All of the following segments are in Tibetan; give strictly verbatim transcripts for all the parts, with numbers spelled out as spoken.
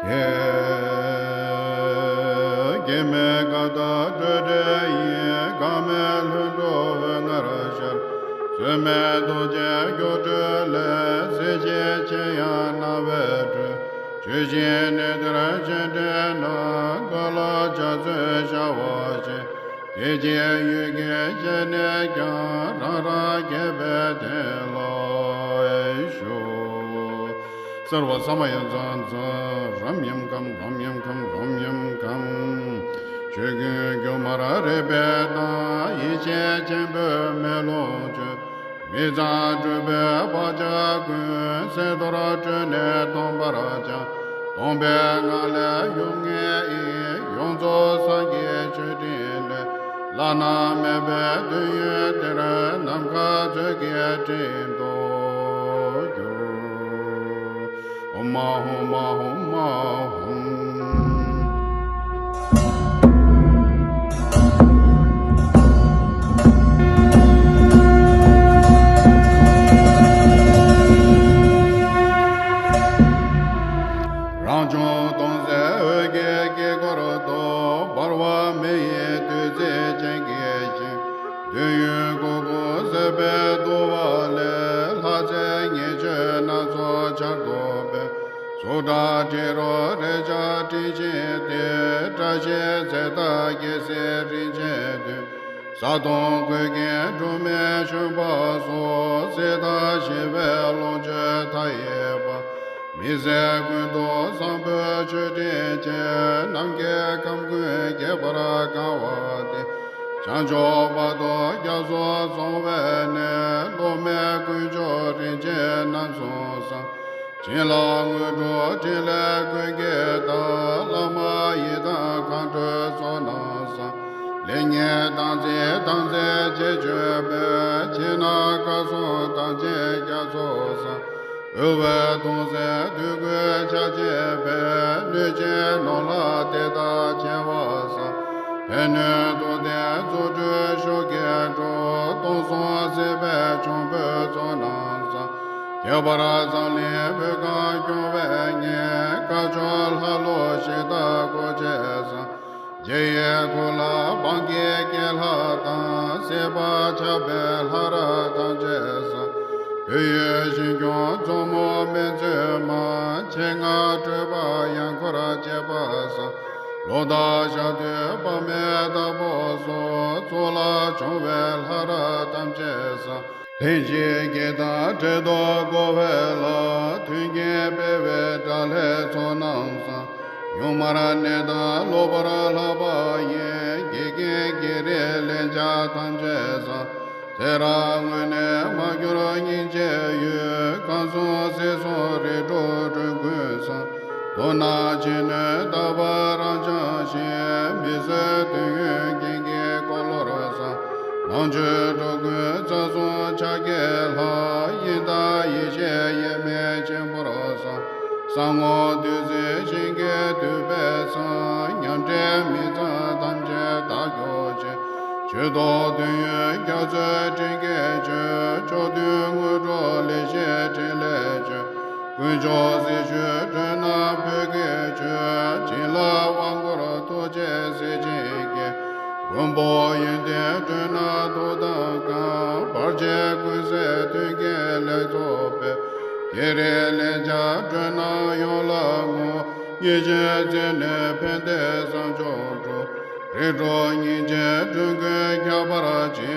ཁྱེད་སྐྱེ་མེད་ཀ་དག་སྤྲོས་བྲལ་ཡིན། འགག་མེད་ལྷུན་གྲུབ་འོད་ལྔར་ཤར། བཟོད་མེད་རྡོ་རྗེ་སྒྱུ་འཕྲུལ་ལས། སྲིད་ཞིའི་ཆེན་ཡང་སྣང་བས་སྤྲུལ། ཆོས་བཞིན་གནས་དེར་སྤྱན་འདྲེན་ན། འགོག་ལ་ཕྱག་མཛོད་ཤ་བ་ཅན། དེ་ཕྱིར་ཡུལ་གྱི་སྤྱན་ནས་ཀྱང་། རང་རང་རྒྱལ་པོའི་དོན་ལ་ཞུགས། སརྦ་སཾ་མ་ཡ་ཛཿཛཿ། རཱམ་ཡཾ་ཁཾ་རཱམ་ཡཾ་ཁཾ་རཱམ་ཡཾ་ཁཾ། ཆོས་ཀུན་སྒྱུ་མར་རིག་པའི་མཐའ། ཡེ་ཤེས་ཆེན་པོའི་མེ་ལོང་སྤྱོད། མི་གཙང་སྤྲུལ་པའི་བག་ཆགས་ཀུན། གསལ་གཏོར་སྤྲུལ་ནས་སྟོང་པར་སྦྱངས། སྟོང་པའི་ངང་ལས་དབྱུང་ངེས་ཡིན། ཡོངས་རྫོགས་སངས་རྒྱས་མཆོད་སྤྲིན་ལས། བླ་ན་མེད་པའི་དོན་ཡོད་དེར། ནམ་མཁའ་མཛོད་ཀྱི་སྤྲིན་དུ་གྱུར། ཨོཾ་ཨཱཿཧཱུྃ་ཨཱཿཧཱུྃ་ཨཱཿཧཱུྃ། རང་བྱུང་སྟོང་གསལ་འོད་ཀྱི་དཀྱིལ་འཁོར་དུ། འབར་བ་མེ་ཡི་བདུད་རྩི་ཅན་གྱི་ཞིང་། འདོད་ཡོན་གོ་བོ་བཟོད་པའི་འདུ་བ་ལས། ལྷ་རྫས་ཉེར་སྤྱོད་སྣ་ཚོགས་བྱར་དུ་སྤེལ། གཟུགས་སྒྲ་དྲི་རོ་རེག་བྱ་སྤྲིན་བཞིན་ཏེ། བཀྲ་ཤིས་རྫས་བཏབ་རྒྱལ་སྲིད་རིན་ཆེན་བདུན། བཟའ་བཏུང་གོས་རྒྱན་འབྲུ་སྨན་བཤོས་པ་སོགས། སྲིད་དང་ཞི་བའི་ལོངས་སྤྱོད་མཐའ་ཡས་པ། མི་བཟད་ཀུན་ཏུ་བཟང་པོའི་མཆོད་སྤྲིན་ཅན། ནམ་མཁའི་ཁམས་ཀུན་རྒྱས་པར་གང་བ་སྟེ། བྱང་ཕྱོགས་བར་དུ་རྒྱ་མཚོ་རྫོགས་པའི་གནས། སློབ་མའི་དཀོན་མཆོག་རིན་ཆེན་རྣམ་གསུམ་བསམ། བྱིན་རླབས་དངོས་གྲུབ་ཕྲིན་ལས་ཀུན་ཁྱེར་དང་། བླ་མ་ཡི་དམ་མཁའ་འགྲོའི་ཚོགས་རྣམས་བསམ། ལེགས་ཉེས་སྟངས་འཛིན་དམ་རྫས་རྗེས་གཅོད་པའི། ཕྱི་ནང་བཀའ་སྲུང་དམ་ཅན་རྒྱ་མཚོ་བསམ། འོལ་བའི་གདུང་སྲས་འདོད་དགུའི་ཕྱག་བྱེད་པའི། གནོད་སྦྱིན་ནོར་ལྷ་དེ་དག་མཆེ་བ་བསམ། ཕན་གནོད་རྡོར་གདན་རྫུ་འཕྲུལ་ཤུགས་ཀྱིས་འགྲོ། སྟོང་གསུམ་སྲིད་པའི་འབྱུང་པོའི་ཚོགས་རྣམས་བསམ། ཁྱད་པར་འཛམ་གླིང་བོད་ཁམས་སྐྱོང་བའི་གཉེན། སྐ་ཅོག་ལྷ་ཀླུ་གཞི་བདག་འཁོར་བཅས་བསམ། རྗེ་ཡི་སྐུ་ལ་འབངས་ཀྱི་སྐྱེས་ལྷ་དང་། སྲིད་པ་ཆགས་པའི་ལྷ་རབ་ཐམས་ཅད་བསམ། བོད་ཡུལ་ཞིང་སྐྱོང་མཛོ་མོ་སྨན་བཙུན་མ། ཆེ་མངའ་སྤྲུལ་པ་ཡང་འཁོར་བཅས་པ་བསམ། ལོ་ཟླ་ཞག་དུས་དཔག་མེད་བདག་པོ་སོགས། གཙུག་ལག་སྐྱོང་བའི་ལྷ་རབ་ཐམས་ཅད་བསམ། ལྷན་ཅིག་སྐྱེས་དང་བྲལ་དུ་འགྲོ་བའི་ལྷ། མཐུན་རྐྱེན་སྤེལ་བའི་དགྲ་ལྷའི་ཚོགས་རྣམས་བསམ། ཡུངས་མར་གནས་དང་ལོག་པར་ལྷག་པ་ཡི། འགལ་རྐྱེན་བགེགས་རིགས་ལན་ཆགས་ཐམས་ཅད་བསམ། ཚེ་རབས་སྔོན་ནས་མ་གྱུར་སྙིང་རྗེའི་འོད། ཁམས་གསུམ་སྲིད་གསུམ་རིགས་དྲུག་འགྲོ་ཀུན་བསམ། མདོར་ན་ཕྱི་སྣོད་དག་པ་རང་བྱང་ཞིང་། མི་བཟོད་དོན་ཡོད་རྐྱེན་གྱི་འཁོར་ལོར་བསམ། ནང་བཅུད་འགྲོ་ཀུན་རྩ་གསུམ་ཕྱག་རྒྱའི་ལྷ། དབྱིངས་དང་ཡེ་ཤེས་དབྱེར་མེད་ཆེན་པོར་བསམ། གསང་ངོ་བདུད་རྩི་ཞིང་གི་དུད་པས་བསམ། ཉམས་བྲལ་མི་གཙང་ཐམས་ཅད་དག་གྱུར་ཅིག། ཆོས་ཐོག་དོན་ཡོད་རྒྱ་མཚོའི་སྤྲིན་གྱིས་མཆོད། མཆོག་ཐུན་དངོས་གྲུབ་ལེགས་བཤད་ཕྲིན་ལས་ཆོས། དཀོན་མཆོག་སྲི་ཞུའི་མགྲོན་རྣམས་བོད་ཀྱི་ཆོས། བྱིན་རླབས་དབང་བསྐུར་ཐུགས་རྗེའི་གཟི་བྱིན་གྱིས། མགོན་པོ་ཡོན་ཏན་མགྲོན་རྣམས་ཐུགས་དམ་བསྐང་། བར་ཆད་ཀུན་སེལ་མཐུན་རྐྱེན་ལེགས་ཚོགས་སྤེལ། བགེགས་རིགས་ལན་ཆགས་མགྲོན་རྣམས་ཡོངས་ལ་བསྔོ། ཉེས་ཅན་རྩད་ནས་ཕན་བདེའི་བསམ་མཆོག་འགྲུབ། རིགས་དྲུག་སྙིང་རྗེའི་མགྲོན་ཀུན་ཁྱབ་པར་བྱེད།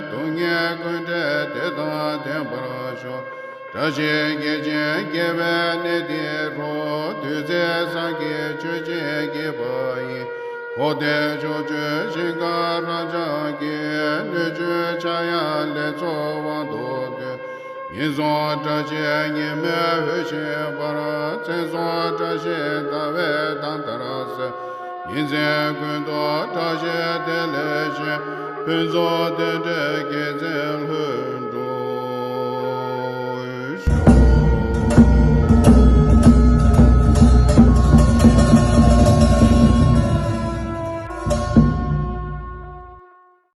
སྡུག་བསྔལ་ཀུན་བྲལ་བདེ་དང་ལྡན་པར་ཤོག། བཀྲ་ཤིས་རྒྱལ་ཆེན་རྒྱལ་བའི་གནས་འདིར་རོ། བདུད་རྩི་བསམ་གྱིས་ཆོས་ཀྱི་སྐྱེས་བུ་ཡིས། འཁོར་འདས་ཕྱོགས་བཅུའི་ཞིང་ཁམས་རབ་འབྱམས་ཀྱི། སྣོད་བཅུད་ཕྱྭ་གཡང་ལེགས་ཚོགས་དབང་དུ་སྡུད། ཉེན་སྲུང་བཀྲ་ཤིས་ཉི་མའི་འོད་བཞིན་འབར། མཚན་སྲུང་བཀྲ་ཤིས་ཟླ་བའི་མདངས་ལྟར་གསལ། ཉིན་མཚན་ཀུན་ཏུ་བཀྲ་ཤིས་བདེ་ལེགས་ཤིང་། ཕུན་ཚོགས་རྟེན་འབྲེལ་རྒྱལ་མཚན་ལྷུན་